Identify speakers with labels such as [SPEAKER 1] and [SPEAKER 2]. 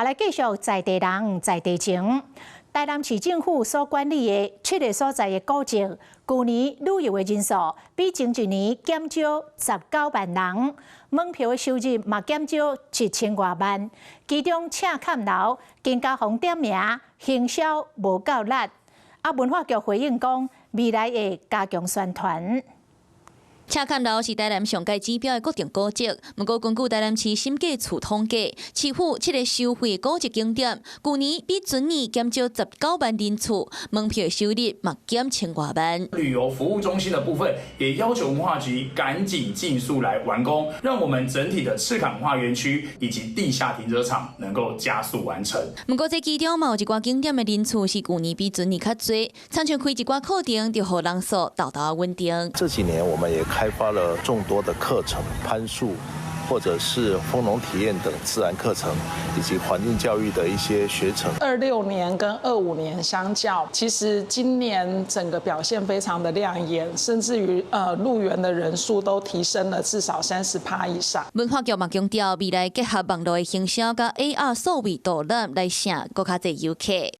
[SPEAKER 1] 來繼續在地人在地情。台南市政府所管理的七个所在的古蹟，舊年旅遊的人數比前一年減少19萬人，門票的收入嘛減少7千外萬。其中赤崁樓更加予點名行銷無夠力。啊，文化局回應講，未來會加強宣傳。
[SPEAKER 2] 赤崁樓是台南上蓋指標的國定古蹟，毋過根據台南市審計處統計，市府七个收費古蹟景點，舊年比前年減少19萬人次，門票收入嘛減千外萬。
[SPEAKER 3] 旅遊服務中心的部分，也要求文化局趕緊盡速來完工，讓我們整體的赤崁文化園區以及地下停車場能夠加速完成。
[SPEAKER 2] 毋過這其中嘛有一寡景點的人次是舊年比前年較濟，親像開一寡課程就予人數沓沓穩定。
[SPEAKER 4] 這幾年我們也開發了眾多的課程，攀樹或者是蜂農體驗等自然課程，以及環境教育的一些學程。
[SPEAKER 5] 26年跟25年相較，其實今年整個表現非常的亮眼，甚至於入園的人數都提升了至少30%以上。
[SPEAKER 2] 文化局嘛強調，未來結合網路的行銷佮 AR 數位導覽來吸閣較濟遊客。